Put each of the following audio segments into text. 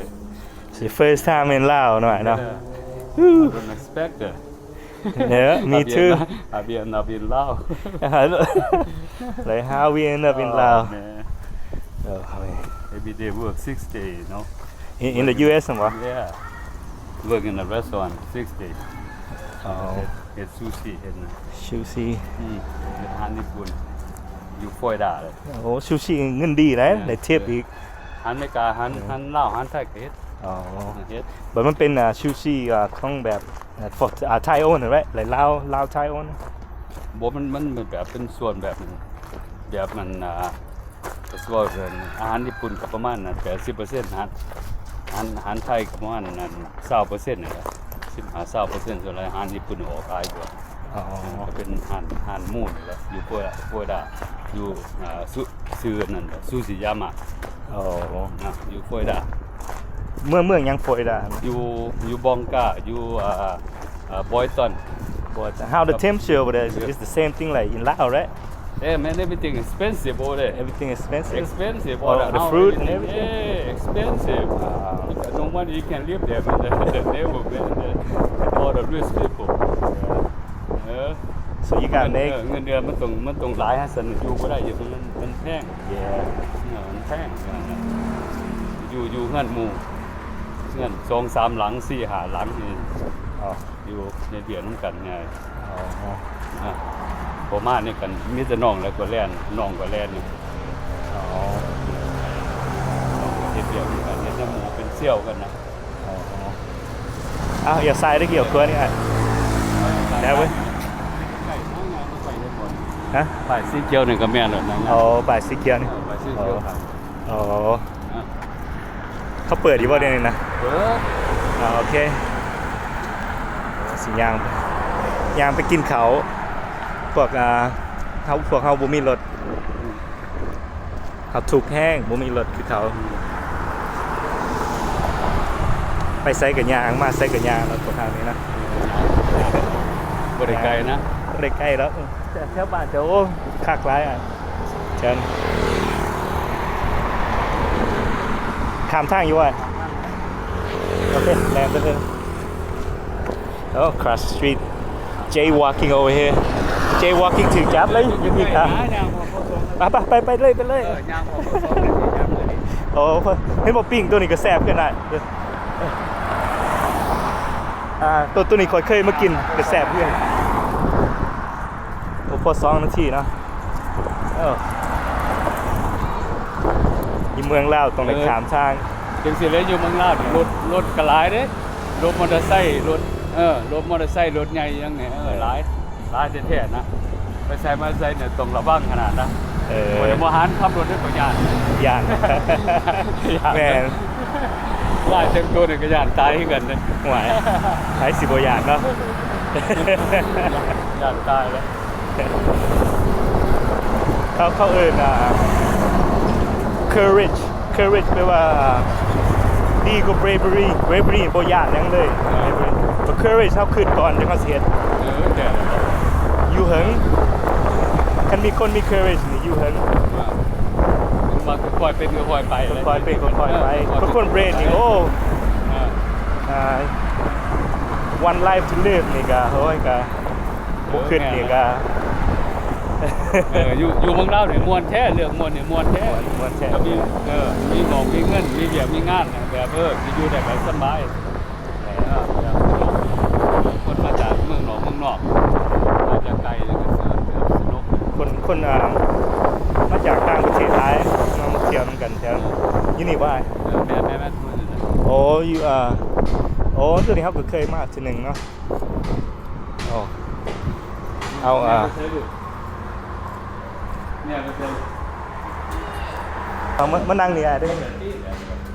It's the first time in Laos ເນາະ ເນາະ. Yeah. I don't expect that. Yeah, me too. I've been, I've been in Laos. Like, how we end up in Laos? Oh, man. Oh, man. Every day work six days, you know. In, in the U S ເນາະ? Yeah. Work in a restaurant six days. Oh. ເຮັດ ເຮັດຊູຊິ ເຮັດ sushi. ອືມ ເຮັດອາຫານຍີ່ປຸ່ນ ຢູ່ຟລໍຣິດາເລີຍ. ໂອ້ ຊູຊິເງິນດີເດ້ ໄດ້ທິບອີກ. ອາຫານອາເມລິກາ ອາຫານ ອືມ ອາຫານລາວ ອາຫານໄທກະເຮັດ. ອໍ ເຮັດ. ແບບມັນເປັນ ອ່າ ຊູຊິ ອ່າ ຂອງແບບ ອ່າ Thai owned right? ລາວ ລາວ Thai owned. ບໍ່ ມັນ ມັນແບບເປັນສ່ວນແບບ ແບບມັນ ອ່າ ເຂົາຊິເວົ້າເຖິງອາຫານຍີ່ປຸ່ນກໍປະມານນັ້ນ ແປດສິບເປີເຊັນ ອາຫານ ອາຫານ ອາຫານໄທກໍປະມານນັ້ນ ຊາວເປີເຊັນນີ້ແຫຼະ ສິບຫ້າ ຊາວເປີເຊັນ ສ່ວນຫຼາຍອາຫານຍີ່ປຸ່ນອອກຫຼາຍກວ່າ. ອໍ ກໍເປັນຮ້ານ ຮ້ານໝູນີ້ແຫຼະ ຢູ່ຟລໍຣິດາ ຟລໍຣິດາ ຢູ່ ອ່າ ຊູ ຊື່ອັນນັ້ນ ຊູຊິຢາມະ. ອໍ ນະ ຢູ່ຟລໍຣິດາ. ເມືອງ ເມືອງຫຍັງ ຟລໍຣິດາ? ຢູ່ ຢູ່ບອງກາ ຢູ່ ອ່າ ອ່າ ບອຍຕັນ. But how the temperature over there is, is the same thing like in Laos, right? Yeah, man, everything expensive over there. Everything expensive? Expensive. All the, the fruit and everything? Yeah, expensive. Wow. You got no money, you can't live there, man. The, the neighbor, man, the, all the rich people. Yeah. So you got make ເງິນເດືອນມັນຕ້ອງ ມັນຕ້ອງຫຼາຍ ຫາຊັ້ນຢູ່ບໍ່ໄດ້ຢູ່ ມັນ ມັນແພງ. Yeah. ເອີ ມັນແພງ. ຢູ່ ຢູ່ເຮືອນໝູ່ ເຮືອນສອງສາມຫຼັງ ສີ່ຫ້າຫຼັງນີ້. ອໍ ຢູ່ເຮັດວຽກນຳກັນງ່າຍ. ອໍ ອ່າ ພໍມານີ້ກັນມີແຕ່ນ້ອງແລ້ວກໍແລ່ນ ນ້ອງກໍແລ່ນຢູ່. ອໍ ນ້ອງກໍເຮັດວຽກນຳກັນ ເຮັດນຳໝູ່ເປັນຊຽວກັນນະ. ອໍ ອ້າວ ອຽງຊ້າຍໄດ້ກ່ຽວຂວານີ້. ແລ້ວເວີຍ ຮະ ປ້າຍສີຂຽວນີ້ກໍແມ່ນແລ້ວນະ. ອໍ ປ້າຍສີຂຽວນີ້ ປ້າຍສີຂຽວ. ອໍ ອ່າ ເຂົາເປີດຢູ່ບໍ່ດຽວນີ້ນະ? ເປີດ. ອ່າ ໂອເຄ ຊິຍ່າງ ຍ່າງໄປກິນເຂົ້າ. ພວກ ອ່າ ເຮົາ ພວກເຮົາບໍ່ມີລົດ ເຮົາທຸກແຮງ ບໍ່ມີລົດຄືເຂົາ. ໄປໃສກໍຍ່າງ ມາໃສກໍຍ່າງ ລົດພວກເຮົານີ້ນະ. ບໍ່ໄດ້ໄກນະ ບໍ່ໄດ້ໄກດອກ ແຖວ ແຖວບ້ານເຈົ້າ. ໂອ້ ຄັກຫຼາຍອ່ະ. ເຊີນ ຂ້າມທາງຢູ່ວ່າ? ໂອເຄ ແລ່ນໄປເລີຍ. Oh, cross the street. Jaywalking over here. Jaywalking ຖືກຈັບເລີຍ. ໄປ ໄປ ໄປ ໄປເລີຍ ໄປເລີຍ. ໂອ້ ເຫັນບໍ່ ປີ້ງໂຕນີ້ກໍແຊບຄືກັນ. ອ່າ ໂຕ ໂຕນີ້ຂ້ອຍເຄີຍມາກິນ ກໍແຊບຄືກັນ. ໂອ້ ພໍສອງນາທີເນາະ. ເອີ ຢູ່ເມືອງລາວຕ້ອງໄດ້ ເອີ ຂ້າມທາງ. ຈັ່ງຊີ້ແຫຼະ ຢູ່ເມືອງລາວນີ້ ລົດ ລົດກໍຫຼາຍເດ້ ລົດມໍເຕີໄຊ ລົດ ເອີ ລົດມໍເຕີໄຊ ລົດໃຫຍ່ຫຍັງນີ້ ເອີ ເອີ ຫຼາຍ ຫຼາຍແທ້ໆນະ. ໄປໃສມາໃສນີ້ຕ້ອງລະວັງຂະໜາດນະ. ເອີ ບໍ່ໄດ້ ບໍ່ຫັນຂັບລົດເດ້ກໍຢ້ານ ຢ້ານ ຢ້ານ ແມ່ນ. ຫຼາຍເຕັມໂຕນີ້ກໍຢ້ານຕາຍຄືກັນເດ້. ໂອ້ຍ ໃຜຊິບໍ່ຢ້ານເນາະ. ຢ້ານຕາຍແລ້ວ. ເຂົາ ເຂົາເອີ້ນ ອ່າ courage. Courage ແປວ່າດີກວ່າ bravery. Bravery ບໍ່ຢ້ານຫຍັງເລີຍ. ອ່າ bravery ແຕ່ courage ເຮົາຄິດກ່ອນຈັ່ງເຮົາຊິເຮັດ. ເອີ ແຕ່ ຢູ່ເຖິງ. ຄັນມີຄົນມີ courage ນີ້ຢູ່ເຖິງ. ອ່າ ມັນກໍຄ່ອຍເປັນຄ່ອຍໄປ ຄ່ອຍເປັນຄ່ອຍໄປ. ເອີ ບາງຄົນ brave ນີ້ ໂອ້ ອ່າ one life to live ນີ້ກໍ ໂອ້ຍ ກໍ ບໍ່ຄິດນີ້ກໍ ເອີ ຢູ່ ຢູ່ເມືອງລາວນີ້ມ່ວນແທ້ ເລື່ອງມ່ວນນີ້ມ່ວນແທ້ ມ່ວນ ມ່ວນແທ້ ກໍມີ ເອີ ມີໝອກມີເງິນ ມີວຽກມີງານ ແບບ ເອີ ຊິຢູ່ໄດ້ແບບສະບາຍ. ເອີ ແບບ ຄົນມາຈາກເມືອງນອກ ເມືອງນອກ ມາຈາກໄກ ແລ້ວກໍ ເອີ ສະໜຸກ ຄົນ ຄົນ ອ່າ ມາຈາກຕ່າງປະເທດຫຼາຍ ມາທ່ຽວນຳກັນແຖວ ເອີ ຢູ່ນີ້ບໍ່ອ້າຍ? ເອີ ແມ່ນໆ ໂອ້ ຢູ່ ອ່າ ໂອ້ ໂຕນີ້ເຮົາກໍເຄີຍມາເທື່ອໜຶ່ງເນາະ. ໂອ້ ເອົາ ອ່າ ເອົາມາ ມານັ່ງນີ້ອ້າຍເດ້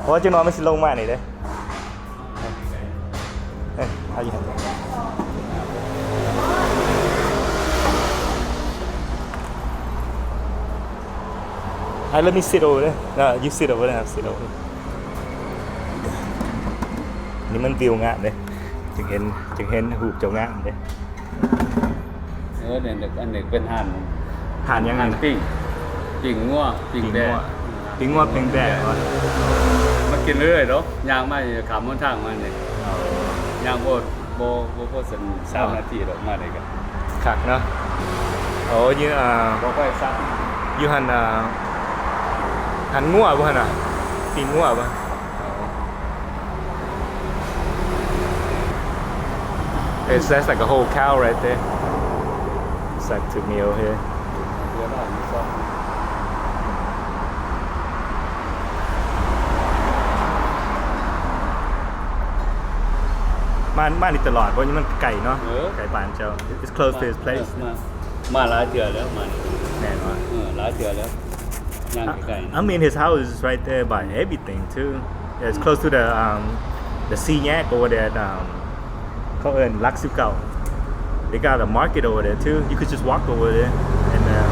ເພາະວ່າຈັກໜ່ອຍມັນຊິລົງມານີ້ເດ້. ເອີ ເອົາຢູ່ຫັ້ນ I let me sit over there. No, you sit over there, I'll sit over here. ນີ້ມັນວິວງາມເດ້ ຈຶ່ງເຫັນ ຈຶ່ງເຫັນຮູບເຈົ້າງາມເດ້. ເອີ ອັນນີ້ເປັນຮ້ານ ຮ້ານຫຍັງ? ຮ້ານປີ້ງ ປີ້ງງົວ ປີ້ງແບ້ ປີ້ງງົວ ປີ້ງແບ້ ປີ້ງແບ້ ອໍ. ມາກິນເລື້ອຍໆດອກ ຍ່າງມາຂ້າມຫົນທາງມານີ້ ຍ່າງບໍ່ ບໍ່ ບໍ່ພໍສາມນາທີດອກ ມານີ້ກະຄັກເນາະ. ໂອ້ ຢູ່ ອ່າ ບໍ່ຄ່ອຍຊັກ ຢູ່ຫັ້ນ ອ່າ ຫັ້ນງົວບໍ່ຫັ້ນນະ ຕີນງົວບໍ່? It's, that's like a whole cow right there. It's like two meal here. ມາ ມານີ້ຕະຫຼອດ ເພາະມັນໃກ້ເນາະ ເອີ ໃກ້ບ້ານເຈົ້າ. It's close to his place. ມາ ມາຫຼາຍເທື່ອແລ້ວ ມານີ້ ແມ່ນບໍ່? ເອີ ຫຼາຍເທື່ອແລ້ວ ຍ່າງໃກ້ໆ. I mean, his house is right there by everything too. Yeah, it's close to the, um, the ສີ່ແຍກ over there at, um, ເຂົາເອີ້ນຫຼັກສິບເກົ້າ. They got a market over there too. You could just walk over there. And, uh,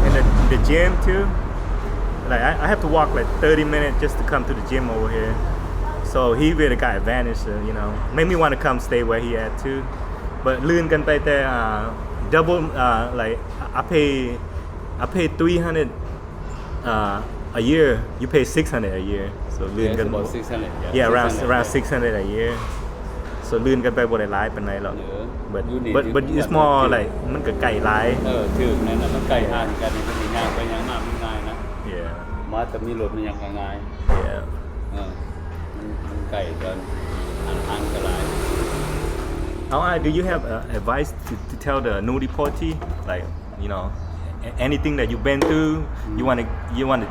and the, the gym too. Like, I, I have to walk, like, thirty minutes just to come to the gym over here. So he really got advantage, uh, you know. Made me wanna come stay where he at too. But ລື່ນກັນໄປແຕ່ uh, double, uh, like, I pay, I pay three hundred uh, a year, you pay six hundred a year. So ລື່ນກັນ Yeah, it's about six hundred, yeah, yeah, around, six hundred, around yeah. six hundred a year. So ລື່ນກັນໄປບໍ່ໄດ້ຫຼາຍປານໃດດອກ. ເອີ But, ຢູ່ນີ້ but, ຢູ່ but it's more like ມັນກະໃກ້ຫຼາຍ. ເອີ ຖືກແມ່ນນະ ມັນໃກ້ຮ້ານກັນ ເພິ່ນຍ່າງໄປຍ່າງມາມັນງ່າຍນະ. Yeah. ມາແຕ່ມີລົດມີຫຍັງກະງ່າຍ. Yeah. ເອີ ມັນ ມັນໃກ້ກັນ ຮ້ານກະຫຼາຍ. How, uh, do you have, uh, advice to, to tell the new deportee? Like, you know, a-, anything that you've been through, you wanna, you wanna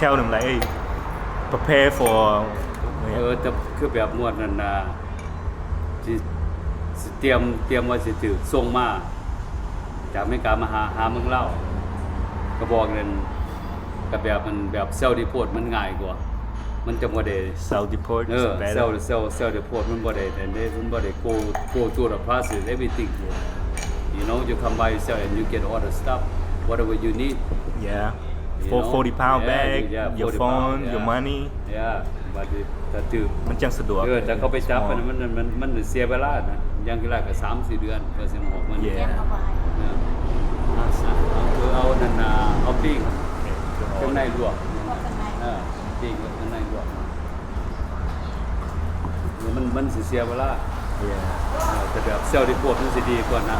tell them, like, hey, prepare for ເອີ ແຕ່ຄືແບບງວດນັ້ນນະ ຊິ ຊິຕຽມ ຕຽມວ່າຊິຖືກສົ່ງມາຈາກອາເມລິກາມາຫາ ຫາເມືອງລາວ ກະບອກນັ້ນ ກະແບບມັນ ແບບ self deport ມັນງ່າຍກວ່າ ມັນຈະບໍ່ໄດ້ Self deport ເອີ is better. Self, self, self deport ມັນບໍ່ໄດ້ ມັນບໍ່ໄດ້ go, go through the process, everything. You know, you come by yourself and you get all the stuff, whatever you need. Yeah. You know? Four, forty pound bag, yeah, your phone, your money. Yeah, but it, ມັນຈັ່ງສະດວກ ເອີ ແຕ່ເຂົາໄປຈັບ ມັນ ມັນ ມັນເສຍເວລານະ ຢ່າງທີ່ຫຼາຍກະສາມສີ່ເດືອນ ເພື່ອຊິມາອອກເງິນ. Yeah. ເອີ ເອົານັ້ນນະ ເອົາປີ້ງ ເຄື່ອງໃນລວກ ເອີ ປີ້ງກັບເຄື່ອງໃນລວກ ມັນ ມັນຊິເສຍເວລາ. Yeah. ເອີ ແຕ່ແບບ self deport ມັນຊິດີກວ່ານະ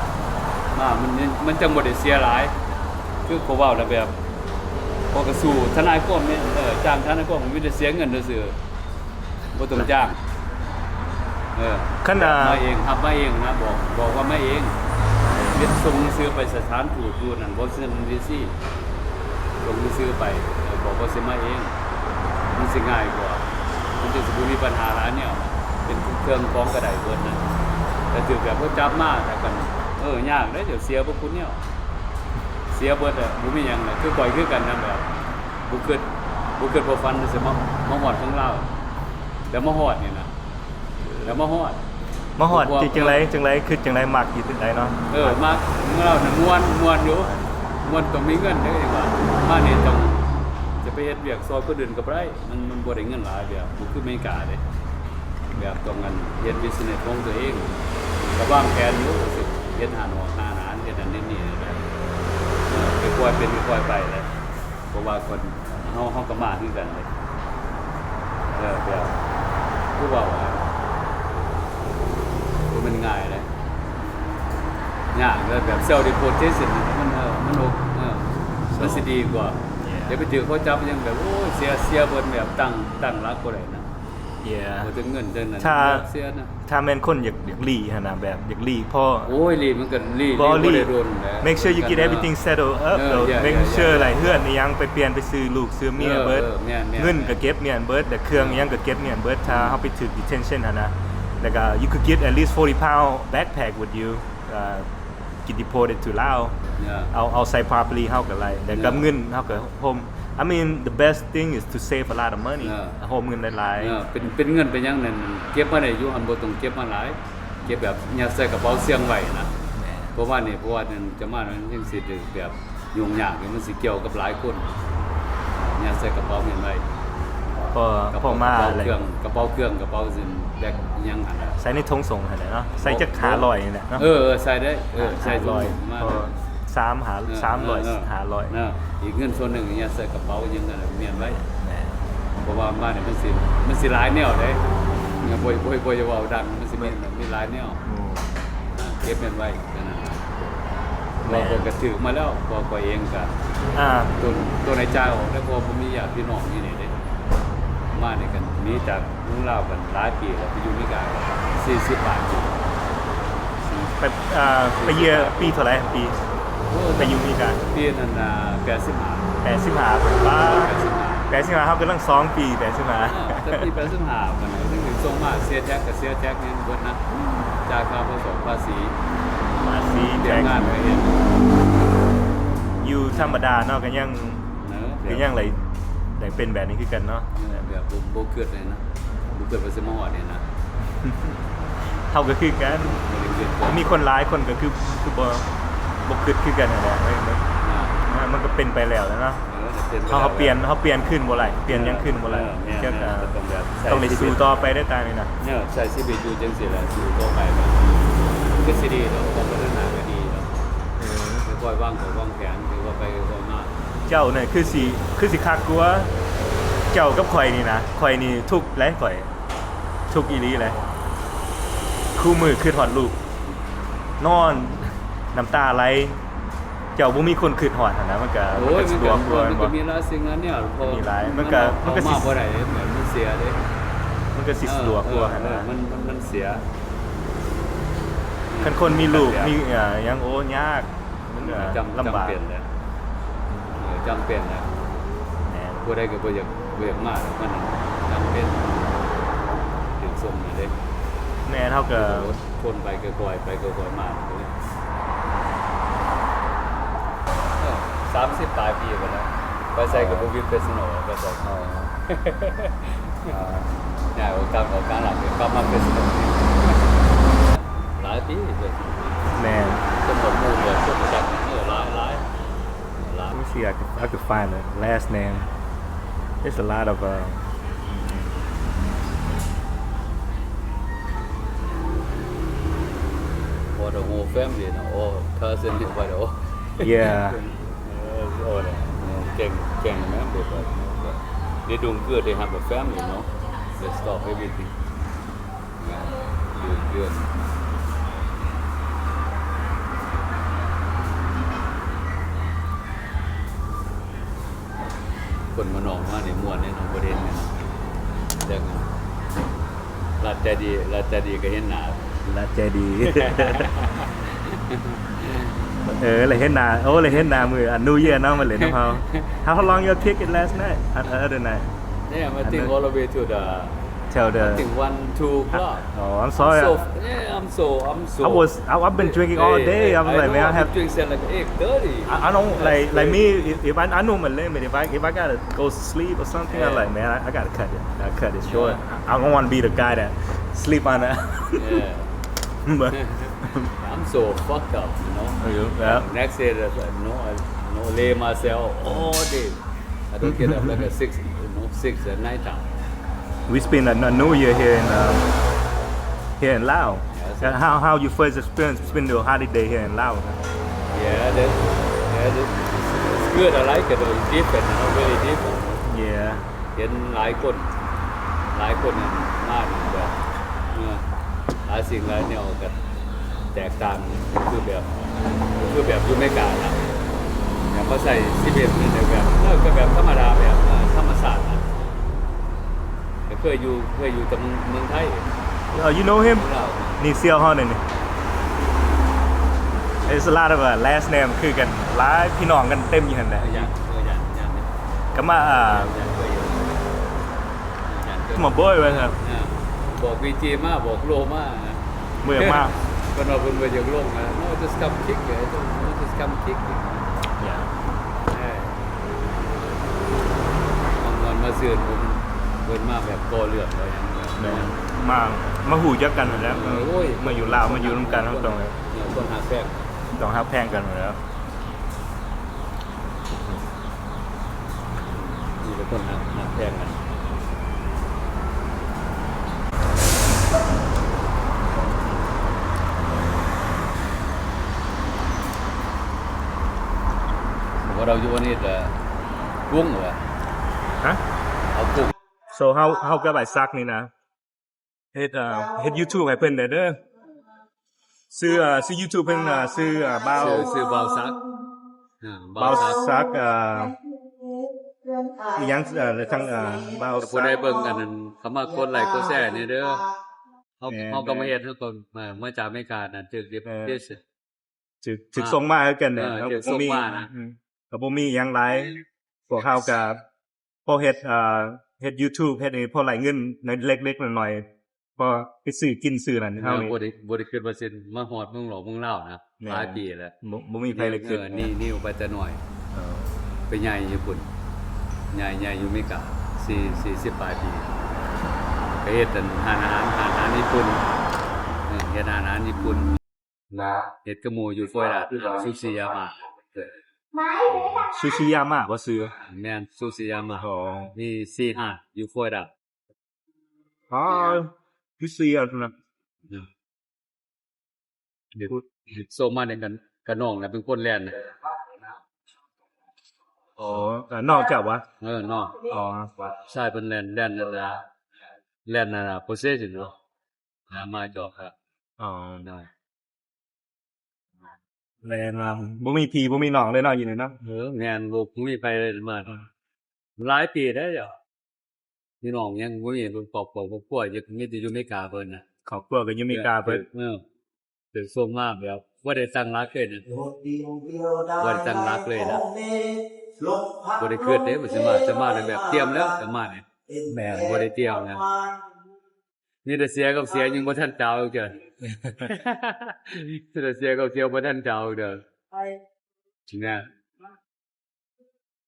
ມາ ມັນ ມັນຈັ່ງບໍ່ໄດ້ເສຍຫຼາຍ ຄືເຂົາເວົ້າລະແບບ ເຂົາກະສູ້ທະນາຍຄວາມນີ້ ເອີ ຈ້າງທະນາຍຄວາມ ມີແຕ່ເສຍເງິນຊື່ໆ ບໍ່ຕ້ອງຈ້າງ. ເອີ ຄັນ ມາເອງ ຮັບມາເອງນະ ບອກ ບອກວ່າມາເອງ ເຮັດ ສົ່ງໜັງສືໄປສະຖານທູດຢູ່ນັ້ນ Washington D C ສົ່ງໜັງສືໄປ ບອກວ່າຊິມາເອງ ມັນຊິງ່າຍກວ່າ ມັນຈຶ່ງຊິບໍ່ມີບັນຫາຫຼາຍແນວ ເປັນເຄື່ອງຂອງກະໄດ້ເບິດນະ. ແຕ່ຖືກແບບເຂົາຈັບມາ ແລ້ວກະ ເອີ ຍາກເດ້ ເຈົ້າເສຍບໍ່ຄຸນແນວ ເສຍເບິດແຫຼະ ບໍ່ມີຫຍັງແຫຼະ. ຄືຂ້ອຍຄືກັນນະ ແບບ ບໍ່ຄິດ ບໍ່ຄິດບໍ່ຝັນຊິມາ ມາຮອດເມືອງລາວ ແຕ່ມາຮອດນີ້ນະ ແຕ່ມາຮອດ ມາຮອດ ເພາະວ່າ ຈັ່ງໃດ ຈັ່ງໃດ ຄິດຈັ່ງໃດ ມັກຢູ່ຈັ່ງໃດເນາະ? ເອີ ມັກ ເມືອງລາວນະມ່ວນ ມ່ວນຢູ່ ມ່ວນຕ້ອງມີເງິນເດ້ ວ່າມານີ້ຕ້ອງຈະໄປເຮັດວຽກຊ່ອຍຄົນອື່ນກະບໍ່ໄດ້ ມັນ ມັນບໍ່ໄດ້ເງິນຫຼາຍ ແບບບໍ່ຄືອາເມລິກາເດ້ ແບບຕ້ອງອັນເຮັດ business ຂອງຕົວເອງ ກະວາງແຜນຢູ່ ຊິເຮັດຮ້ານອອກຮ້ານອາຫານ ເຮັດອັນນີ້ນີ້ ແບບ ເອີ ຄ່ອຍເປັນຄ່ອຍໄປແຫຼະ ເພາະວ່າຄົນ ເຮົາ ເຮົາກະມາຄືກັນເດ້ ເອີ ແບບ ຄືເວົ້າ ບໍ່ແມ່ນງ່າຍເດ້ ຍາກເດ້ ແບບ self deportation ມັນ ເອີ ມັນໂອ ເອີ ມັນຊິດີກວ່າ ຢ່າໄປຖືກເຂົາຈັບ ຍັງແບບ ໂອ້ຍ ເສຍ ເສຍເບິດ ແບບຕັ້ງ ຕັ້ງຫຼັກບໍ່ໄດ້ນະ. Yeah. ບໍ່ເຖິງເງິນເຖິງນັ້ນ ຖ້າ ເສຍນະ ຖ້າແມ່ນຄົນຢາກ ຢາກຫຼີ້ຫັ້ນນະ ແບບຢາກຫຼີ້ພໍ ໂອ້ຍ ຫຼີ້ມັນກະຫຼີ້ ບໍ່ ຫຼີ້ບໍ່ໄດ້ດົນແຫຼະ make sure you get everything settled up ເອີ though. Yeah, make sure, yeah, like, ເຮືອນອີ່ຫຍັງໄປປ່ຽນ ໄປຊື້ລູກຊື້ເມຍເບິດ ເອີ ເອີ ແມ່ນໆ ເງິນກະເກັບມ້ຽນເບິດ ແລະ ເຄື່ອງອີ່ຫຍັງກະເກັບມ້ຽນເບິດ. ຖ້າເຮົາໄປຖືກ detention ຫັ້ນນະ ແລ້ວກະ you could get at least forty pound backpack with you, uh, get deported to Laos. Yeah. ເອົາ ເອົາໃສ່ property ເຮົາກະໄດ້ ແລ້ວກະເງິນເຮົາກະໂຮມ I mean, the best thing is to save a lot of money. ເອີ ໂຮມເງິນຫຼາຍໆ ເອີ ເປັນ ເປັນເງິນເປັນຫຍັງນັ້ນ ເກັບມາໄດ້ຢູ່ຫັ້ນ ບໍ່ຕ້ອງເກັບມາຫຼາຍ ເກັບແບບຍັດໃສ່ກະເປົາເຊື່ອງໄວ້ນະ. ແມ່ນ ເພາະວ່ານີ້ ເພາະວ່າຈັ່ງຈະມາ ມັນຈັ່ງຊິຖືກແບບຫຍຸ້ງຍາກ ມັນຊິກ່ຽວກັບຫຼາຍຄົນ ຍັດໃສ່ກະເປົາແມ່ນໄວ້ ພໍ ກະເປົາ ພໍມາ ກະເປົາເຄື່ອງ ກະເປົາເຄື່ອງ ກະເປົາຊິນ ແບັກອີ່ຫຍັງຫັ້ນນະ ໃສ່ໃນຖົງສົ່ງຫັ້ນແຫຼະເນາະ ໃສ່ຈັກຫ້າຮ້ອຍນີ້ແຫຼະເນາະ. ເອີ ເອີ ໃສ່ໄດ້ ເອີ ໃສ່ ສາມຮ້ອຍ ໃສ່ ພໍ ສາມ ຫ້າ ເອີ ສາມຮ້ອຍ ເອີ ຫ້າຮ້ອຍ ເອີ ອີກເງິນສ່ວນໜຶ່ງຍັດໃສ່ກະເປົາຫຍັງຫັ້ນນະ ມ້ຽນໄວ້. ແມ່ນ ເພາະວ່າມານີ້ມັນຊິ ມັນຊິຫຼາຍແນວເດ້. ບໍ່ ບໍ່ ບໍ່ ບໍ່ຢາກເວົ້າດັງ ມັນຊິມີ ແມ່ນ ມີຫຼາຍແນວ. ໂອ້ ອ່າ ເກັບແມ່ນໄວ້ ແຕ່ນັ້ນລະ. ແມ່ນ ເພາະວ່າຂ້ອຍກໍຖືກມາແລ້ວ ເພາະວ່າຂ້ອຍເອງກໍ ອ່າ ຕົວ ຕົວໃນຈາອອກແລ້ວ ເພາະວ່າບໍ່ມີຍາດພີ່ນ້ອງຢູ່ນີ້ເດ້. ມານີ້ກໍໜີຈາກເມືອງລາວກັນຫຼາຍປີແລ້ວ ໄປຢູ່ອາເມລິກາສີ່ສິບປາຍປີ. ໄປ ອ່າ ໄປເຢີອນປີເທົ່າໃດ? ປີ ໂອ້ ໄປຢູ່ອາເມລິກາ ປີນັ້ນນະ ແປດສິບຫ້າ ແປດສິບຫ້າ ປາ ແປດສິບຫ້າ ແປດສິບຫ້າ ເຮົາກຳລັງສອງປີ ແປດສິບຫ້າ ເອີ ແຕ່ປີແປດສິບຫ້າມັນກໍຍັງສົ່ງມາເສຍແທັກ ກໍເສຍແທັກຫຍັງເບິດນະ ຈ່າຍຄ່າປະກັນ ພາສີ ພາສີ ຕຽມງານກໍເຮັດ ຢູ່ທຳມະດາເນາະ ກໍຍັງ ເອີ ກໍຍັງໄດ້ ໄດ້ເປັນແບບນີ້ຄືກັນເນາະ ເອີ ແບບບໍ່ ບໍ່ຄິດເລີຍນະ ບໍ່ຄິດວ່າຊິມາຮອດນີ້ນະ. ເຮົາກໍຄືກັນ ບໍ່ໄດ້ຄິດ ມີຄົນຫຼາຍຄົນກໍຄື ຄືບໍ່ ບໍ່ຄິດຄືກັນຫັ້ນແຫຼະ ມັນ ອ່າ ມັນກໍເປັນໄປແລ້ວແຫຼະເນາະ. ເອີ ເຮົາ ເຮົາປ່ຽນ ເຮົາປ່ຽນຄືນບໍ່ໄດ້ ປ່ຽນຫຍັງຄືນບໍ່ໄດ້ ເອີ ແມ່ນໆ ກໍຕ້ອງແບບ ຕ້ອງໄດ້ສູ້ຕໍ່ໄປເດີ ຕານີ້ນະ ເອີ ໃຊ້ຊີວິດຢູ່ຈັ່ງຊີ້ແຫຼະ ສູ້ຕໍ່ໄປ ກໍຄືຊິດີດອກ ຄວາມພັດທະນາກໍດີດອກ ເອີ ຄ່ອຍໆ ວາງ ຄ່ອຍໆ ວາງແຜນ ຄືວ່າໄປ ຄ່ອຍໆ ມາ. ເຈົ້ານີ້ຄືຊິ ຄືຊິຄັກກວ່າ ເຈົ້າກັບຂ້ອຍນີ້ນະ ຂ້ອຍນີ້ທຸກເລີຍ ຂ້ອຍທຸກອີ່ຫຼີເລີຍ ຄູ່ມື້ຄິດຮອດລູກ ນອນນ້ຳຕາໄຫຼ. ເຈົ້າບໍ່ມີຄົນຄິດຮອດຫັ້ນນະ ມັນກະ ໂອ້ຍ ມັນກະສະດວກກວ່າ ມັນກະມີຫຼາຍສິ່ງຫຼາຍແນວ ມີຫຼາຍ ມັນກະ ມັນກະຊິ ເຂົ້າມາບໍ່ໄດ້ເດ້ ມັນເສຍເດ້ ມັນກະຊິສະດວກກວ່າຫັ້ນນະ ເອີ ມັນ ມັນ ມັນເສຍ ຄັນຄົນມີລູກ ມີ ເອີ ຫຍັງ ໂອ້ ຍາກ ມັນກະ ຈຳ ລຳບາກ ຈຳເປັນແຫຼະ ເອີ ຈຳເປັນແຫຼະ ແມ່ນ ຜູ້ໃດກໍບໍ່ຢາກ ບໍ່ຢາກມາດອກ ມັນຈຳເປັນ ຖືກສົ່ງນີ້ເດ້ ແມ່ນ ເຮົາກໍ ກໍອົດທົນໄປ ຄ່ອຍໆ ໄປ ຄ່ອຍໆ ມາ ເອີ ສາມສິບປາຍປີພຸ້ນແຫຼະ ໄປໃສກໍບໍ່ມີ professional ໄປໃສ ອໍ ອ່າ ຍ້າຍອອກຈາກ ອອກການລາວ ກັບມາ professional ຫຼາຍປີເລີຍ ແມ່ນ ສົມມຸດໝູ່ເຫຼືອສົມຈັກ ເອີ ຫຼາຍ ຫຼາຍ Let me see, I could, I could find the last name. It's a lot of, uh, for the whole family, you know, all cousin, what, all. Yeah. Uh, all that, you know, can't, can't remember, but, but they doing good. They have a family, you know. They stop everything. ເດືອນ ເດືອນ ຄົນມານອກມານີ້ມ່ວນແນ່ນອນ ບໍ່ໄດ້ເຫັນແມ່ນ ຈັກ ລັດໃຈດີ ລັດໃຈດີກໍເຫັນໜ້າ ລັດໃຈດີ ເອີ ລະເຫັນໜ້າ ໂອ້ ລະເຫັນໜ້າມື້ New Year ເນາະ ມາຫຼິ້ນນຳເຮົາ. How, how long y'all kick it last night? Uh, other night? Yeah, I think all the way to the Tell the I think one, two o'clock. Oh, I'm sorry. I'm so, yeah, I'm so, I'm so. I was, I, I've been drinking all day. I was like, man, I have drink since like eight thirty. I, I don't like, like me. If, if I, I know my limit. If I, if I gotta go sleep or something, I'm like, man, I, I gotta cut it. I cut it short. I, I don't want to be the guy that sleep on the. Yeah. But I'm so fucked up, you know. Yeah. Next day, that's like, no, I, no, lay myself all day. I don't get up like at six, you know, six at night time. We spend a, a New Year here in, uh, here in Laos. Yeah, that's it. And how, how you first experience spend your holiday here in Laos? Yeah, that, yeah, that, it's, it's good. I like it though. It's different, you know, very different. Yeah. ເຫັນຫຼາຍຄົນ ຫຼາຍຄົນນັ້ນມານີ້ແບບ ເອີ ຫຼາຍສິ່ງຫຼາຍແນວກໍແຕກຕ່າງ ຄືແບບ ຄືແບບຢູ່ອາເມລິການະ ແບບມາໃຊ້ຊີວິດໃນແບບ ເອີ ກໍແບບທຳມະດາ ແບບ ເອີ ທຳມະຊາດນະ ກໍເຄີຍຢູ່ ເຄີຍຢູ່ແຕ່ເມືອງ ເມືອງໄທ Oh, you know him? ເມືອງລາວ ນີ້ສ່ຽວເຮົານີ້ There's a lot of, uh, last name ຄືກັນ ຫຼາຍພີ່ນ້ອງກັນເຕັມຢູ່ຫັ້ນແຫຼະ ເອີ ຢ້ານ ເອີ ຢ້ານ ຢ້ານ ກໍມາ ເອີ My boy ວ່າຊັ້ນ ເອີ ບອກ VJ ມາ ບອກໂລມາ ບໍ່ຢາກມາ ເພິ່ນວ່າເພິ່ນບໍ່ຢາກລົງ No, just come kick it. No, just come kick it. Yeah. ເອີ ມາມ່ວນມາຊື່ນ ເພິ່ນ ເພິ່ນມາແບບກໍ່ເລື່ອງ ແມ່ນ ມາ ມາຮູ້ຈັກກັນຫັ້ນແຫຼະ ເອີ ໂອ້ຍ ມາຢູ່ລາວ ມາຢູ່ນຳກັນ ເຮົາຕ້ອງ ເອີ ຄົນຮັກແພງ ຕ້ອງຮັກແພງກັນຫັ້ນແຫຼະ. ມີແຕ່ຄົນຮັກ ຮັກແພງກັນ ບໍ່ໄດ້ຢູ່ອັນນີ້ແຕ່ກຸ້ງຫວາ? ຮະ? ເອົາກຸ້ງ. ໂຕເຮົາ ເຮົາກັບອ້າຍສັກນີ້ນະ ເຮັດ ເອີ ເຮັດຢູທູບໃຫ້ເພິ່ນແດ່ເດີ. ຊື່ ເອີ ຊື່ຢູທູບເພິ່ນ ເອີ ຊື່ ເອີ ບ່າວ ຊື່ ຊື່ບ່າວສັກ ເອີ ບ່າວສັກ ບ່າວສັກ ເອີ ອີ່ຫຍັງ ເອີ ທາງ ເອີ ບ່າວສັກ ຜູ້ໃດເບິ່ງອັນນັ້ນ ເຂົ້າມາກົດໄລກົດແຊແດ່ເດີ. ເຮົາ ແມ່ນ ເຮົາກໍມາເຮັດ ເຮົາກໍມາ ມາຈາກອາເມລິການັ້ນ ຖືກ ເອີ ເດ ຖືກ ຖືກສົ່ງມາຄືກັນແຫຼະ. ເອີ ເຮົາກໍບໍ່ມີ ອືມ ກໍບໍ່ມີຫຍັງຫຼາຍ. ພວກເຮົາກໍພໍເຮັດ ເອີ ເຮັດຢູທູບ ເຮັດໃຫ້ພໍໄດ້ເງິນເລັກໆນ້ອຍໆ ພໍໄປຊື້ກິນຊື້ນັ້ນ. ເຮົານີ້ ບໍ່ໄດ້ ບໍ່ໄດ້ຄິດວ່າຊິມາຮອດເມືອງຫຼອກເມືອງລາວນະ. ແມ່ນ ຫຼາຍປີແລ້ວ ບໍ່ ບໍ່ມີໃຜໄດ້ຄິດ. ເອີ ນີ້ ນີ້ໄປແຕ່ນ້ອຍ ເອີ ໄປໃຫຍ່ຢູ່ພຸ້ນ ໃຫຍ່ ໃຫຍ່ຢູ່ເມກາ ສີ່ ສີ່ສິບປາຍປີ ໄປເຮັດອັນຮ້ານອາຫານ ຮ້ານອາຫານຍີ່ປຸ່ນ ເອີ ເຮັດຮ້ານອາຫານຍີ່ປຸ່ນ. ເຮັດກັບໝູ່ຢູ່ຟລໍຣິດາ ຊູຊິຢາມະ. ຊູຊິຢາມະບໍ່ຊື່? ແມ່ນ ຊູຊິຢາມະ. ອໍ ມີສີ່ຮ້ານຢູ່ຟລໍຣິດາ. ອໍ ຢູຊີອານະ ເອີ ເຮັດ ເຮັດໂຊມານີ້ກັນ ກະນ້ອງນະເປັນຄົນແລ່ນ. ອໍ ເອີ ນ້ອງເຈົ້າຫວາ? ເອີ ນ້ອງ. ອໍ ຊາຍເພິ່ນແລ່ນ ແລ່ນ ແລ່ນ ແລ່ນ ໂປຣເຊສຢູ່ເນາະ. ຫາມາຈອກ ອໍ ໄດ້ ແມ່ນວ່າບໍ່ມີພີ່ບໍ່ມີນ້ອງເລີຍເນາະ ຢູ່ນີ້ເນາະ. ເອີ ແມ່ນ ບໍ່ ບໍ່ມີໃຜເລີຍມາ ອືມ ຫຼາຍປີແລ້ວ. ພີ່ນ້ອງຍັງບໍ່ມີ ຄອບຄົວ ຄອບຄົວ ມີແຕ່ຢູ່ເມກາເພິ່ນນະ. ຄອບຄົວກໍຢູ່ເມກາເພິ່ນ. ເອີ ຖືກສົ່ງມາແບບບໍ່ໄດ້ຕັ້ງຫຼັກເລີຍນະ ບໍ່ໄດ້ຕັ້ງຫຼັກເລີຍນະ ບໍ່ໄດ້ຄິດເດ້ວ່າຊິມາ ຊິມາແບບຕຽມແລ້ວ ຊິມານີ້. ແມ່ນ ບໍ່ໄດ້ຕຽມນະ. ມີແຕ່ເສຍກັບເສຍ ຍັງບໍ່ທັນເຈົ້າເທື່ອ ມີແຕ່ເສຍກັບເສຍ ບໍ່ທັນເຈົ້າເທື່ອນະ.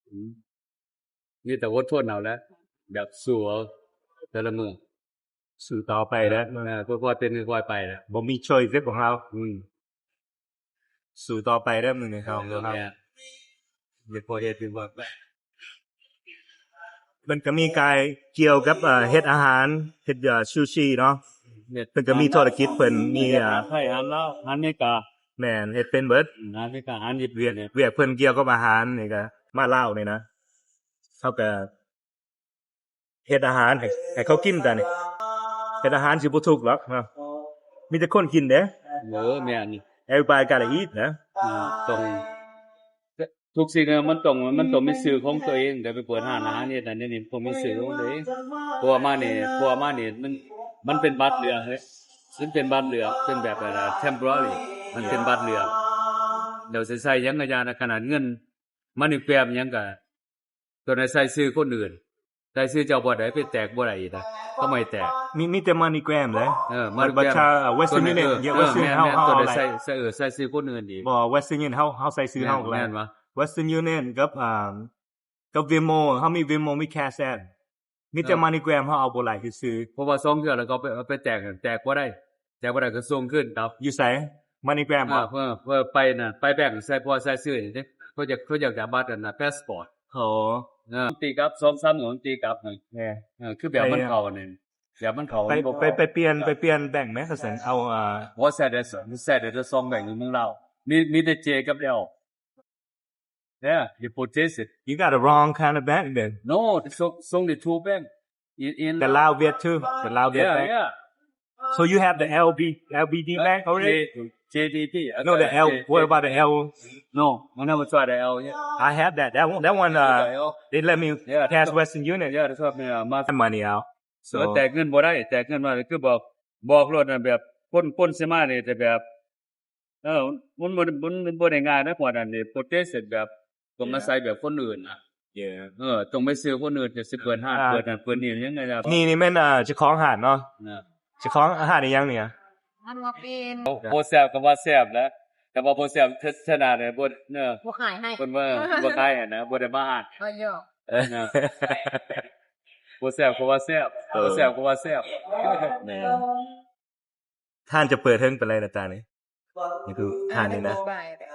ອືມ ມີແຕ່ອົດທົນເອົາແຫຼະ ແບບສູ້ເອົາແຕ່ລະມື້ ສູ້ຕໍ່ໄປເດີ. ເອີ ຄ່ອຍໆເປັນຄ່ອຍໆໄປແຫຼະ ບໍ່ມີຊ້ອຍເດີຂອງເຮົາ. ອືມ ສູ້ຕໍ່ໄປເດີມື້ນີ້ເຮົາ ເອີ ເຮົາ ເອີ ເຮັດພໍເຮັດຢູ່ບໍ່. ເພິ່ນກໍມີກາຍກ່ຽວກັບ ເອີ ເຮັດອາຫານ ເຮັດ ເອີ ຊູຊິເນາະ. ເພິ່ນກໍມີທຸລະກິດເພິ່ນ ມີ ເອີ ອາຫານໄທ ອາຫານລາວ ອາຫານເມກາ. ແມ່ນ ເຮັດເປັນເບິດ ອາຫານເມກາ ອາຫານຍີ່ປຸ່ນ. ວຽກເພິ່ນກ່ຽວກັບອາຫານນີ້ກໍມາລາວນີ້ນະ ເຮົາກໍ ເຮັດອາຫານໃຫ້ ໃຫ້ເຂົາກິນຕານີ້ ເຮັດອາຫານຊິບໍ່ທຸກດອກເນາະ ມີແຕ່ຄົນກິນເດ້. ເອີ ແມ່ນ everybody gotta eat ນະ. ອືມ ຕ້ອງ ທຸກສິ່ງມັນຕ້ອງ ມັນຕ້ອງມີຊື່ຂອງຕົວເອງ ແຕ່ໄປເປີດຮ້ານອາຫານເຮັດນັ້ນເຮັດນີ້ ຕ້ອງມີຊື່ຂອງຕົວເອງ. ເພາະວ່າມານີ້ ເພາະວ່າມານີ້ ມັນ ມັນເປັນບັດເລືອກເດ້ ມັນເປັນບັດເລືອກ ເປັນແບບ ເອີ temporary ມັນເປັນບັດເລືອກ. ແລ້ວຊິໃຊ້ຫຍັງກໍຢ່ານະ ຂະໜາດເງິນ MoneyGram ຫຍັງກໍ ຕົວໃດໃສ່ຊື່ຄົນອື່ນ ໃສ່ຊື່ເຈົ້າບໍ່ໄດ້ ໄປແຕກບໍ່ໄດ້ອີກນະ ເຂົາບໍ່ໃຫ້ແຕກ. ມີ ມີແຕ່ MoneyGram ເດ້. ເອີ MoneyGram ວ່າ Western Union ເອີ Western Union ເຮົາ ເຮົາເອົາໄດ້ ໃສ່ ໃສ່ ເອີ ໃສ່ຊື່ຄົນອື່ນອີກ. ບໍ່ Western Union ເຮົາ ເຮົາໃສ່ຊື່ເຮົາ ແມ່ນ ແມ່ນຫວາ? Western Union ກັບ ອ່າ ກັບ Venmo ເຮົາມີ Venmo ມີ Cash App ມີແຕ່ MoneyGram ເຮົາເອົາບໍ່ໄດ້ຊື່ໆ. ເພາະວ່າສອງເທື່ອແລ້ວກໍໄປ ໄປແຕກ ແຕກບໍ່ໄດ້ ແຕກບໍ່ໄດ້ກໍສົ່ງຄືນກັບ. ຢູ່ໃສ? MoneyGram ບໍ່? ເອີ ເອີ ໄປນະ ໄປແບັງໃສ່ ເພາະວ່າໃສ່ຊື່ນີ້ເດ້ ເຂົາຢາກ ເຂົາຢາກໄດ້ບັດອັນນະ passport. ໂອ້ ເອີ ຕີກັບ ສອງສາມມື້ມັນຕີກັບ. ແມ່ນ ເອີ ຄືແບບມັນເຂົ້ານີ້ ແບບມັນເຂົ້າ ໄປ ໄປ ໄປປ່ຽນ ໄປປ່ຽນແບັງແໝ ຄັນຊັ້ນ ເອົາ ອ່າ ບໍ່ໃຊ້ໄດ້ ໃຊ້ໄດ້ແຕ່ສອງແບັງຢູ່ເມືອງລາວ ມີ ມີແຕ່ J ກັບ L. Yeah, you put this. It. You got the wrong kind of bank then. No, it's o-, it's only two bank in, in the Lao Viet too. The Lao Viet, yeah, bank. Yeah. So you have the L B, L B D, uh, bank already? J-, J D B. No, the L. What about the L? No, I never tried the L yet. I have that. That one, that one, uh, they let me, yeah, pass Western Union. Yeah, that's what, yeah, my money out. So ແຕ່ແຕກເງິນບໍ່ໄດ້ ແຕກເງິນບໍ່ໄດ້ ຄືບອກ ບອກໂລດນະ ແບບຄົນ ຄົນຊິມານີ້ ແຕ່ແບບ ເອີ ມັນບໍ່ ມັນ ມັນບໍ່ໄດ້ງ່າຍນະ ພວກນັ້ນນີ້ protest ແບບ ຕ້ອງອາໄສແບບຄົນອື່ນນະ. ເອີ ຕ້ອງໄປຊື້ຄົນອື່ນ ຈະຊິເປີດຮ້ານ ອ່າ ເປີດນັ້ນເປີດນີ້ຫຍັງໄງລະ. ນີ້ ນີ້ແມ່ນ ອ່າ ເຈົ້າຂອງຮ້ານເນາະ. ເຈົ້າຂອງຮ້ານອີ່ຫຍັງນີ້? ຮ້ານຫົວປີນ. ບໍ່ແຊບກໍວ່າແຊບແຫຼະ ແຕ່ວ່າບໍ່ແຊບ ຊະນະນີ້ບໍ່ ເອີ ບໍ່ຂາຍໃຫ້ ເພິ່ນບໍ່ ບໍ່ຂາຍໃຫ້ນະ ບໍ່ໄດ້ມາຮ້ານ. ບໍ່ຢອກ ເອີ ນະ ບໍ່ແຊບກໍວ່າແຊບ ເອີ ບໍ່ແຊບກໍວ່າແຊບ. ແມ່ນ. ຮ້ານຈະເປີດເຖິງປານໃດລະຕານີ້? ນີ້ຄືຮ້ານນີ້ນະ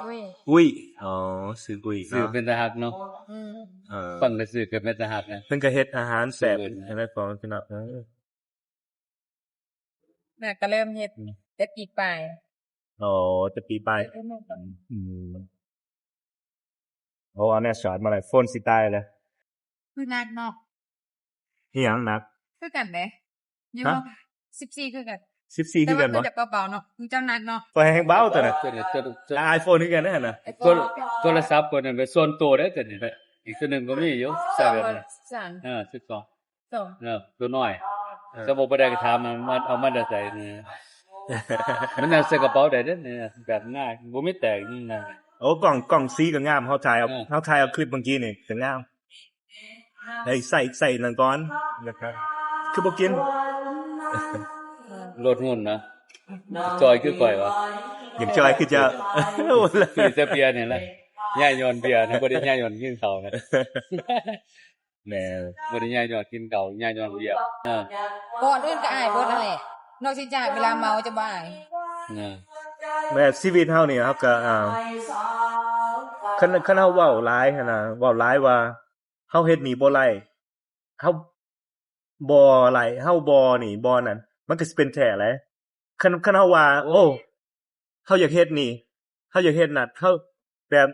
ອຸ້ຍ ອຸ້ຍ. ອໍ ຊື່ອຸ້ຍ ຊື່ເນາະ ເປັນຕາຮັກເນາະ. ອືມ ເອີ ຟັງແຕ່ຊື່ກໍເປັນຕາຮັກນະ. ເພິ່ນກໍເຮັດອາຫານແຊບໃຫ້ແມ່ປອງພີ່ນ້ອງ. ເອີ ແມ່ກໍເລີ່ມເຮັດ ອືມ ເຮັດປີປາຍ. ອໍ ແຕ່ປີປາຍ. ອືມ ໂອ້ ເອົາແນວຊາດມາຫຼາຍ ໂຟນຊິຕາຍແລ້ວ. ຄືໜັກເນາະ. ອີຫຍັງໜັກ? ຄືກັນເດ້ ຢູ່ ຮະ? ສິບສີ່ຄືກັນ ສິບສີ່ຄືກັນບໍ່? ແຕ່ວ່າເຈົ້າເບົາເນາະ ເຈົ້າໜັກເນາະ. ຂ້ອຍແຮງເບົາຕົວນັ້ນ ໂຕນີ້ ໂຕ ໂຕ ອາຍໂຟນຄືກັນເດ້ຫັ້ນນະ. ໂທ ໂທລະສັບຂ້ອຍນັ້ນເປັນສ່ວນໂຕເດ້ ໂຕນີ້ ອີກໂຕໜຶ່ງກໍມີຢູ່ ໃຊ້ແບບນັ້ນ ສິບສາມ ເອີ ສິບສອງ ເອີ ໂຕນ້ອຍ ເອີ ສະບົບບໍ່ໄດ້ກໍຖາມມັນ ມັນເອົາມາແຕ່ໃສນີ້ ມັນຍັງໃສ່ກະເປົາໄດ້ເດ້ນີ້ ແບບງ່າຍ ບໍ່ມີແຕກນີ້ນະ. ໂອ້ ກ້ອງ ກ້ອງສີ່ກໍງາມ ເຮົາຖ່າຍເອົາ ເອີ ເຮົາຖ່າຍເອົາຄລິບເມື່ອກີ້ນີ້ກໍງາມ. ເຮີ້ຍ ໃສ່ ໃສ່ນັ້ນກ່ອນ ແລ້ວກໍ ຄືບໍ່ກິນ ລົດຫຸ່ນນະ ຈ່ອຍຄືຂ້ອຍວະ ຢາກຈ່ອຍຄືເຈົ້າ ຊື້ແຕ່ເບຍນີ້ແຫຼະ ຍ້າຍຍ້ອນເບຍນະ ບໍ່ໄດ້ຍ້າຍຍ້ອນກິນເຂົ້ານະ. ແມ່ນ ບໍ່ໄດ້ຍ້າຍຍ້ອນກິນເຂົ້າ ຍ້າຍຍ້ອນເບຍ. ເອີ ບ່ອນອື່ນກໍອາຍເບິດຫັ້ນແຫຼະ ນອກເສຍຈາກເວລາເມົາຈະບໍ່ອາຍ. ເອີ ແມ່ນ ຊີວິດເຮົານີ້ ເຮົາກໍ ອ່າ ຄັນ ຄັນເຮົາເວົ້າຫຼາຍຫັ້ນນະ ເວົ້າຫຼາຍວ່າເຮົາເຮັດນີ້ບໍ່ໄດ້ ເຮົາບໍ່ໄດ້ ເຮົາບໍ່ນີ້ ບໍ່ນັ້ນ ມັນກໍຊິເປັນແທ້ແຫຼະ. ຄັນ ຄັນເຮົາວ່າ ໂອ້ ເຮົາຢາກເຮັດນີ້ ເຮົາຢາກເຮັດນັ້ນ ເຮົາແບບ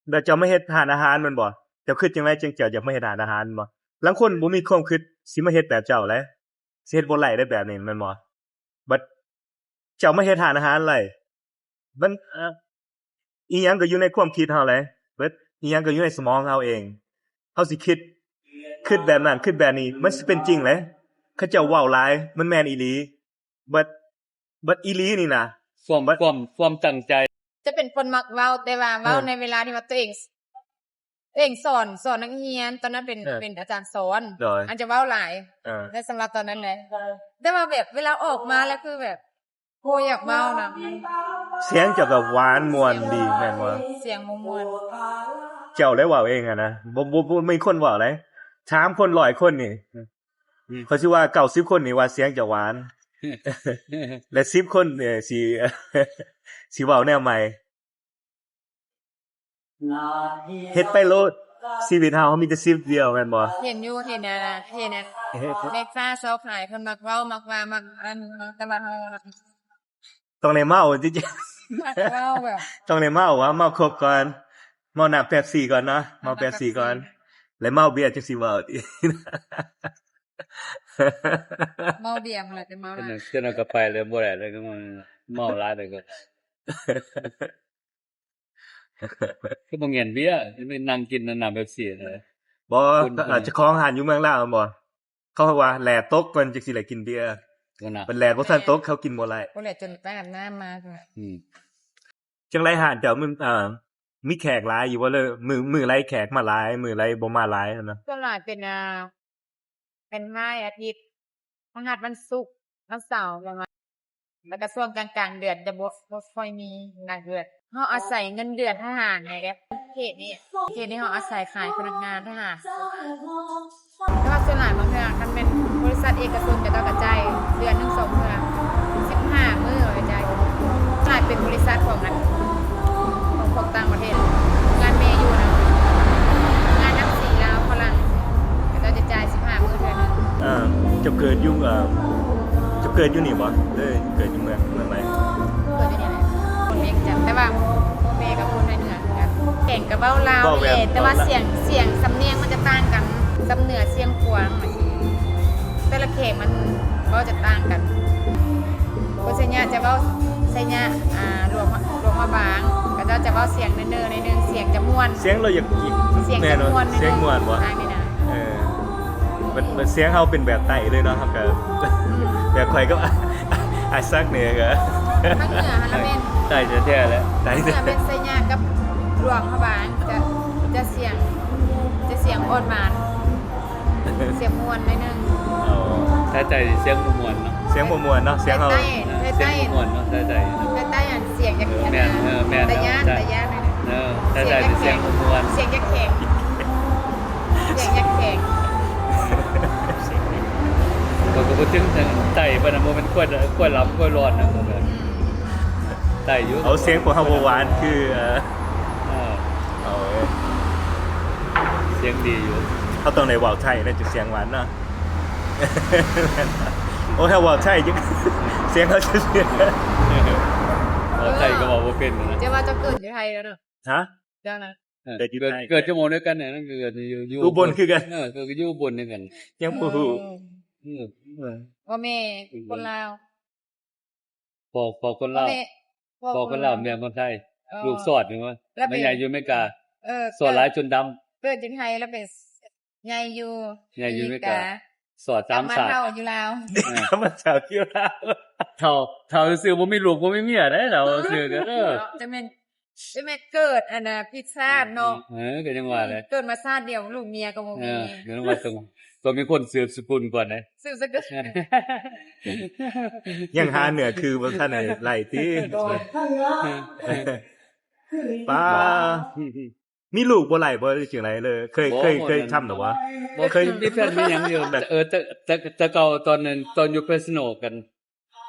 ແບບເຈົ້າມາເຮັດຮ້ານອາຫານແມ່ນບໍ່? ເຈົ້າຄິດຈັ່ງໃດຈຶ່ງເຈົ້າຢາກມາເຮັດຮ້ານອາຫານແມ່ນບໍ່? ລາງຄົນບໍ່ມີຄວາມຄິດຊິມາເຮັດແບບເຈົ້າແຫຼະ ຊິເຮັດບໍ່ໄດ້ເດ້ແບບນີ້ແມ່ນບໍ່? ບັດເຈົ້າມາເຮັດຮ້ານອາຫານໄດ້ ມັນ ເອີ ອີ່ຫຍັງກໍຢູ່ໃນຄວາມຄິດເຮົາແຫຼະ ເບິດ ອີ່ຫຍັງກໍຢູ່ໃນສະໝອງເຮົາເອງ ເຮົາຊິຄິດ ຄິດແບບນັ້ນ ຄິດແບບນີ້ ມັນຊິເປັນຈິງແຫຼະ. ເຂົາເຈົ້າເວົ້າຫຼາຍ ມັນແມ່ນອີ່ຫຼີ ບັດ ບັດອີ່ຫຼີນີ້ນະ ຄວາມ ຄວາມ ຄວາມຕັ້ງໃຈ ຈະເປັນຄົນມັກເວົ້າ ແຕ່ວ່າເວົ້າ ເອີ ໃນເວລາທີ່ວ່າຕົວເອງ ຕົວເອງສອນ ສອນນັກຮຽນ ຕອນນັ້ນເປັນ ເອີ ເປັນອາຈານສອນ ໂດຍ ອາດຈະເວົ້າຫຼາຍ ເອີ ໃນສຳລັບຕອນນັ້ນແຫຼະ ແຕ່ວ່າແບບເວລາອອກມາແລ້ວຄືແບບ ບໍ່ຢາກເວົ້ານຳ. ສຽງເຈົ້າກໍຫວານມ່ວນດີແມ່ນບໍ່? ສຽງບໍ່ມ່ວນ ເຈົ້າໄດ້ເວົ້າເອງຫັ້ນນະ ບໍ່ ບໍ່ ບໍ່ມີຄົນເວົ້າໃດ ຖາມຄົນຮ້ອຍຄົນນີ້ ອືມ ຂ້ອຍຊິວ່າເກົ້າສິບຄົນນີ້ວ່າສຽງເຈົ້າຫວານ ແລະ ສິບຄົນນີ້ຊິ ຊິເວົ້າແນວໃໝ່. ເຮັດໄປໂລດ ຊີວິດເຮົາ ເຮົາມີແຕ່ຊີວິດດຽວແມ່ນບໍ່? ເຫັນຢູ່ ເຫັນ ອັນ ເຫັນ ອັນ ເຮັດ ເຮັດ ແມ່ຄ້າຊອກຂາຍ ເພິ່ນມັກເວົ້າ ມັກວ່າ ມັກ ອັນ ແຕ່ວ່າເຮົາ ຕ້ອງໄດ້ເມົາ ມັກເວົ້າແບບ ຕ້ອງໄດ້ເມົາ ເວົ້າ ເມົາຄົບກ່ອນ ເມົານ້ຳເປັບຊີກ່ອນເນາະ ເມົາເປັບຊີກ່ອນ ແລ້ວເມົາເບຍຈຶ່ງຊິເວົ້າ ເມົາເບຍພຸ້ນແຫຼະ ແຕ່ເມົາຫຼາຍ ເຈົ້ານັ້ນກໍໄປແລ້ວ ບໍ່ໄດ້ແລ້ວ ເມົາຫຼາຍແລ້ວກໍ ຄືບໍ່ແມ່ນເບຍ ໄປນັ່ງກິນນ້ຳເປັບຊີນະ. ບໍ່ ເຈົ້າຂອງຮ້ານຢູ່ເມືອງລາວແມ່ນບໍ່? ເຂົາວ່າແດດຕົກກ່ອນຈຶ່ງຊິໄດ້ກິນເບຍ ເພິ່ນແດດບໍ່ທັນຕົກເຂົາກິນບໍ່ໄດ້ ບໍ່ແລະ ຈົນໄປອາບນ້ຳມາ. ອືມ ຈັ່ງໃດຮ້ານເຈົ້າ ມື້ ເອີ ມີແຂກຫຼາຍຢູ່ບໍ່ ຫຼືມື້ ມື້ໃດແຂກມາຫຼາຍ ມື້ໃດບໍ່ມາຫຼາຍນະ? ສ່ວນຫຼາຍເປັນ ອ່າ ເປັນວັນອາທິດ ພະຫັດ ວັນສຸກ ວັນເສົາ ປະມານ ແລ້ວກະຊ່ວງກາງໆເດືອນຈະບໍ່ ບໍ່ຄ່ອຍມີ ກາງເດືອນ ເຮົາອາໄສເງິນເດືອນທະຫານນີ້ແຫຼະ ເຂດນີ້ ເຂດນີ້ເຮົາອາໄສຂາຍພະນັກງານທະຫານ ແຕ່ວ່າສ່ວນຫຼາຍບາງເທື່ອ ຄັນແມ່ນບໍລິສັດເອກະຊົນ ເຂົາເຈົ້າກະຈ່າຍເດືອນໜຶ່ງສອງເທື່ອ ສິບຫ້າມື້ເຂົາກະຈ່າຍ ສ່ວນຫຼາຍເປັນບໍລິສັດຂອງ ອັນ ຂອງພວກຕ່າງປະເທດ ໂຮງງານແມ່ຢູ່ນະ ໂຮງງານນຳສີລາວຝຣັ່ງ ເຂົາເຈົ້າຈະຈ່າຍສິບຫ້າມື້ເທື່ອໜຶ່ງ. ເຈົ້າເກີດຢູ່ ເຈົ້າເກີດຢູ່ນີ້ບໍ່ ຫຼືເກີດຢູ່ເມືອງ ເມືອງໃດ? ເກີດຢູ່ນີ້ແຫຼະ ຄົນວຽງຈັນ ແຕ່ວ່າພໍ່ແມ່ກໍຄົນພາກເໜືອຄືກັນ ແຂງກໍເວົ້າລາວນີ້ແຫຼະ ແຕ່ວ່າສຽງ ສຽງສຳນຽງມັນຈະຕ່າງກັນ ສຳເໜືອ ຊຽງຂວາງ ແຕ່ລະແຂວງມັນເວົ້າຈະຕ່າງກັນ. ຄົນໄຊຍະຈະເວົ້າໄຊຍະ ອ່າ ຫຼວງ ຫຼວງພະບາງ ເຂົາເຈົ້າຈະເວົ້າສຽງເນີໆໜ້ອຍໜຶ່ງ ສຽງຈະມ່ວນ ສຽງລາວຢາກ ສຽງຈະມ່ວນ ແມ່ນບໍ່? ສຽງມ່ວນບໍ່? ທາງນີ້ນະ ເອີ ມັນ ມັນສຽງເຮົາເປັນແບບໃຕ້ເລີຍເນາະ ເຮົາກໍ ອືມ ແບບຂ້ອຍກັບ ອ້າຍສັກນີ້ກໍ ພາກເໜືອຫັ້ນລະແມ່ນ ໃຕ້ແທ້ໆແຫຼະ ໃຕ້ ພາກເໜືອແມ່ນໄຊຍະກັບຫຼວງພະບາງ ຈະ ຈະສຽງ ຈະສຽງອ່ອນຫວານ ສຽງມ່ວນໜ້ອຍໜຶ່ງ. ອໍ ໄທໃຕ້ສຽງບໍ່ມ່ວນເນາະ ສຽງບໍ່ມ່ວນເນາະ ສຽງເຮົາ ໄທໃຕ້ ໄທໃຕ້ ສຽງບໍ່ມ່ວນເນາະ ໄທໃຕ້ ໄທໃຕ້ຫັ້ນສຽງຈະ ເອີ ແມ່ນ ເອີ ແມ່ນ ຕາຢ້ານ ຕາຢ້ານໜ້ອຍໜຶ່ງ ເອີ ໄທໃຕ້ນີ້ສຽງບໍ່ມ່ວນ ສຽງຈະແຂງ ສຽງຈະແຂງ ຂ້ອຍກໍບໍ່ເຖິງໄຕປານນັ້ນ ບໍ່ແມ່ນຄວາຍ ຄວາຍລຳ ຄວາຍລອດນະ ອືມ ໄຕຢູ່ ເອົາ ສຽງພວກເຮົາບໍ່ຫວານຄື ເອີ ເອີ ເອົາ ສຽງດີຢູ່ ເຮົາຕ້ອງໄດ້ເວົ້າໄທແລ້ວຈະສຽງຫວານເນາະ. ໂອ້ຍ ເຮົາເວົ້າໄທ ສຽງເຮົາຈະ ເວົ້າໄທກໍເວົ້າບໍ່ເປັນນະ ເຈົ້າວ່າເຈົ້າເກີດຢູ່ໄທແລ້ວເນາະ? ຮະ? ເຈົ້ານະ? ເອີ ເກີດຢູ່ ເກີດ ໃນ ເກີດຊົ່ວໂມງດຽວກັນນີ້ ນັ້ນເກີດຢູ່ ຢູ່ ອຸບົນຄືກັນ ເອີ ເກີດຢູ່ອຸບົນຄືກັນ ຍັງບໍ່ຮູ້ ເອີ ເອີ ເອີ ພໍ່ແມ່ຄົນລາວ ພໍ່ ພໍ່ຄົນລາວ ພໍ່ແມ່ ພໍ່ຄົນລາວ ແມ່ຄົນໄທ ເອີ ລູກສອດແມ່ນບໍ່ ແລ້ວໄປໃຫຍ່ຢູ່ອາເມລິກາ ເອີ ສອດຫຼາຍຈົນດຳ ເກີດຢູ່ໄທ ແລ້ວໄປໃຫຍ່ຢູ່ ໃຫຍ່ຢູ່ອາເມລິກາ ສອດຕາມຊາດ ກັບມາເຖົ້າຢູ່ລາວ ເອີ ກັບມາເຖົ້າຢູ່ລາວ ເຖົ້າ ເຖົ້າຊື່ໆ ບໍ່ມີລູກບໍ່ມີເມຍເດ້ ເຖົ້າຊື່ໆ ເດີ ເນາະ ຈັ່ງແມ່ນ ຈັ່ງແມ່ນເກີດອັນນ່າຜິດຊາດເນາະ ເອີ ກໍຍັງວ່າແຫຼະ ເກີດມາຊາດດຽວລູກເມຍກໍບໍ່ມີ ເອີ ກໍຍັງວ່າຕ້ອງ ຕ້ອງມີຄົນສືບສະກຸນກ່ອນເດ້ ສືບສະກຸນ ຍັງຫາເນື້ອຄືບໍ່ທັນໄດ້ໄລ່ຕິ ປ້າ ມີລູກບໍ່ໄລ່ບໍ່ ຫຼືຈັ່ງໃດເລີຍ ເຄີຍ ບໍ່ ເຄີຍ ບໍ່ ເຄີຍທຳຫຼືບໍ່ ບໍ່ເຄີຍ ມີແຟນມີຫຍັງຢູ່ ແບບ ເອີ ແຕ່ ແຕ່ ແຕ່ເກົ່າຕອນນັ້ນ ຕອນຢູ່ເຟຣສໂນກັນ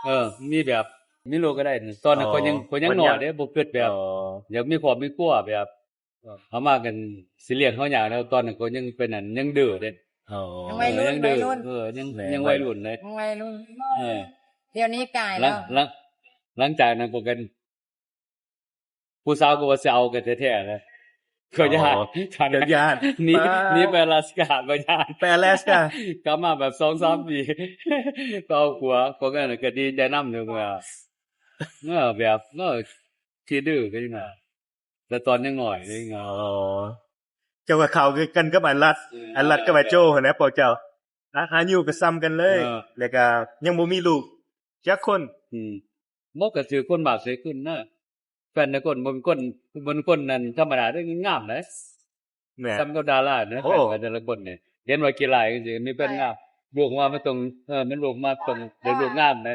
ເອີ ມີແບບ ມີລູກກໍໄດ້ ຕອນນັ້ນ ອໍ ຂ້ອຍຍັງ ຂ້ອຍຍັງນ້ອຍເດ້ ບໍ່ຄິດແບບ ອໍ ຢາກມີຄອບມີຄົວແບບ ເອີ ເຮົາມາກັນຊິລ້ຽງເຮົາຍາກແລ້ວ ຕອນນັ້ນຂ້ອຍຍັງເປັນອັນ ຍັງດື້ເດ້ ອໍ ຍັງໄວລຸ້ນ ເອີ ຍັງດື້ ໄວລຸ້ນ ເອີ ຍັງ ຍັງໄວລຸ້ນເດ້ ຍັງໄວລຸ້ນ ເອີ ດຽວນີ້ກາຍແລ້ວ ຫຼັງ ຫຼັງຈາກນັ້ນກໍກັນ ຜູ້ສາວກໍວ່າຊິເອົາກັນແທ້ໆນະ ເຂົາຢ້ານ ອໍ ເຂົາຢ້ານ ໜີ ໜີໄປອາລາສກາ ເຂົາຢ້ານ ໄປອາລາສກາ ກັບມາແບບສອງສາມປີ ກໍເອົາຜົວ ພວກນັ້ນກໍດີໃຈນຳຢູ່ວ່າ ເອີ ແບບ ເອີ ຂີ້ດື້ກໍຢູ່ນະ ແຕ່ຕອນຍັງນ້ອຍເດ້ ອໍ ເຈົ້າກໍເຂົ້າຄືກັນກັບອ້າຍລັດ ເອີ ອ້າຍລັດກັບອ້າຍໂຈ້ຫັ້ນແຫຼະ ພວກເຈົ້າ ອາ ອາຍຸກໍສ່ຳກັນເລີຍ ເອີ ແລ້ວກໍຍັງບໍ່ມີລູກຈັກຄົນ ອືມ ບໍ່ ກໍຖືກຄົນມາກໃສ່ຂຶ້ນນະ ແຟນແຕ່ຄົນ ບໍ່ແມ່ນຄົນ ບໍ່ແມ່ນຄົນນັ້ນທຳມະດາເດ້ ງາມເດ້ ແມ່ນ ສ່ຳກັບດາລາເນາະ ໂອ້ ແຟນແຕ່ລະຄົນນີ້ ເຫັນວ່າຂີ້ລ້າຍຈັ່ງຊີ້ ມີແຟນງາມ ລູກມາມັນຕ້ອງ ເອີ ມັນລູກມາຕ້ອງໄດ້ລູກງາມເດ້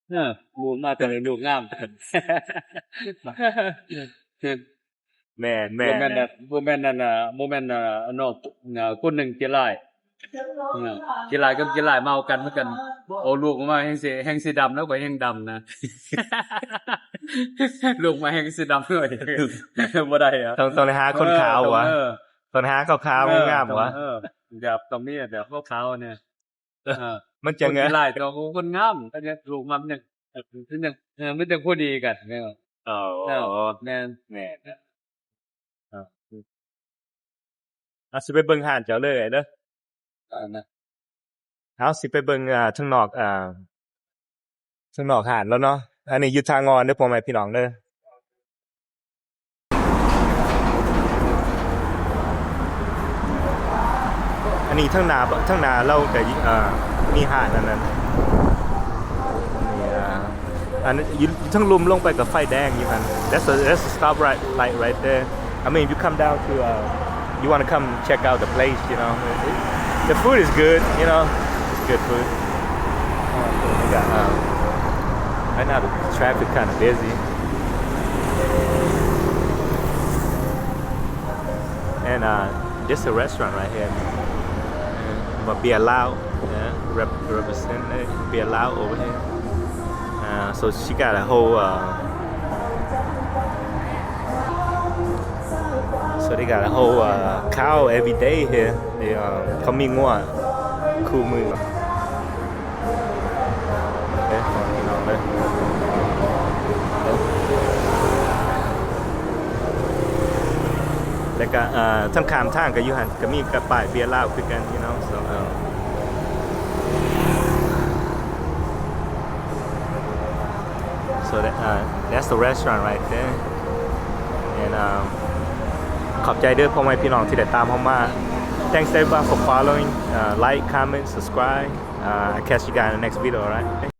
ເອີ ລູກມາຕ້ອງໄດ້ລູກງາມ ແມ່ນໆ ບໍ່ແມ່ນ ບໍ່ແມ່ນອັນນ່າ ບໍ່ແມ່ນ ເອີ ນ້ອງ ເອີ ຄົນໜຶ່ງຂີ້ລ້າຍ ເອີ ຂີ້ລ້າຍກັບຂີ້ລ້າຍມາເອົາກັນ ມັນກັນ ເອົາລູກອອກມາແຮ່ງຊິ ແຮ່ງຊິດຳ ແລ້ວຂ້ອຍແຮ່ງດຳນະ ລູກມາແຮ່ງຊິດຳເລີຍ ບໍ່ໄດ້ອະ ຕ້ອງ ຕ້ອງໄດ້ຫາຄົນຂາວຫວາ ເອີ ຕ້ອງ ເອີ ຕ້ອງໄດ້ຫາຂາວໆ ເອີ ງາມໆຫວາ ຕ້ອງ ເອີ ແບບຕ້ອງມີແບບຂາວໆ ແນ່ ເອີ ມັນຈັ່ງ ຄົນຂີ້ລ້າຍຕ້ອງເອົາຄົນງາມ ກໍຍັງ ລູກມັນຍັງ ເອີ ມັນຈັ່ງ ເອີ ມັນຈັ່ງພໍດີກັນ ເອີ ອໍ ເອີ ແມ່ນ ແມ່ນ ເອີ ເຮົາຊິໄປເບິ່ງຮ້ານເຈົ້າເລີຍເດີ ເອົານະ ເຮົາຊິໄປເບິ່ງ ອ່າ ທາງນອກ ອ່າ ທາງນອກຮ້ານແລ້ວເນາະ ອັນນີ້ຢູ່ທ່າງ່ອນເດີ ພໍ່ແມ່ພີ່ນ້ອງເດີ ອັນນີ້ທາງໜ້າ ທາງໜ້າລາວກໍ ອ່າ ມີຮ້ານອັນນັ້ນ ອັນນີ້ ອ່າ ອັນຢູ່ທາງລຸ່ມລົງໄປກໍໄຟແດງຢູ່ຫັ້ນ that's a, that's a stop right, light right there. I mean, if you come down to, uh, you wanna come check out the place, you know. The food is good, you know. It's good food. Uh, right now the traffic kinda busy. And, uh, this a restaurant right here. But Beer Lao, yeah, rep-, represent Beer Lao over here. Uh, so she got a whole, uh, so they got a whole, uh, cow every day here. They, um, ເຂົາມີງົວຄູ່ມື້ ເອີ ພີ່ນ້ອງເອີຍ ແລ້ວກໍ ເອີ ທາງຂ້າມທາງກໍຢູ່ຫັ້ນ ກໍມີກະປ້າຍເບຍລາວຄືກັນ you know, so, um, so that, uh, that's the restaurant right there. And, um, ຂອບໃຈເດີພໍ່ແມ່ພີ່ນ້ອງທີ່ໄດ້ຕາມເຮົາມາ. Thanks everyone for following. Uh, like, comment, subscribe. Uh, I'll catch you guys in the next video, alright?